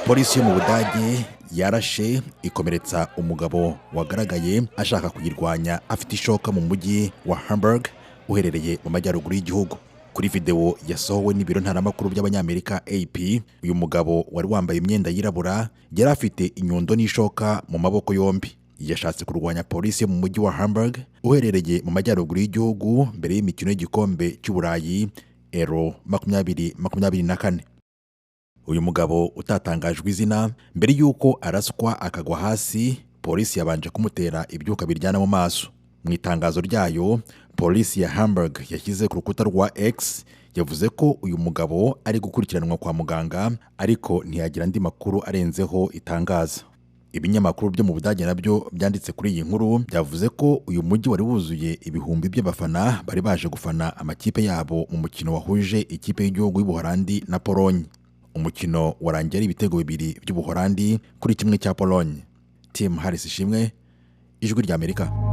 Polisi yo mu Budage yarashe ikomeretsa umugabo wagaragaye ashaka kuyirwanya afite ishoka mu mujyi wa Hamburg uherereye mu majyaruguru y'igihugu. Kuri videwo yasohowe n'ibiro ntaramakuru by'Abanyamerika AP, uyu mugabo wari wambaye imyenda yirabura yari afite inyundo n'ishoka mu maboko yombi. Yashatse kurwanya polisi yo mu mujyi wa Hamburg uherereye mu majyaruguru y'igihugu mbere y'imikino y'igikombe cy'Uburayi Euro 2024. Uyu mugabo utatangajwe izina, mbere y'uko araswa akagwa hasi, polisi yabanje kumutera ibyuka biryana mu maso. Mu itangazo ryayo polisi ya Hamburg yashyize ku rukuta rwa X, yavuze ko uyu mugabo ari gukurikiranwa kwa muganga, ariko ntiyagira andi makuru arenzeho itangaza. Ibinyamakuru byo mu Budage nabyo byanditse kuri iyi nkuru, byavuze ko uyu mujyi wari wuzuye ibihumbi by'abafana bari baje gufana amakipe yabo mu mukino wahuje ikipe y'igihugu y'Ubuholandi na Polonye. Umukino warangiye ari ibitego 2 by'Ubuholandi kuri 1 cya Polonye. Tim Harris Ishimwe, Ijwi ry'Amerika.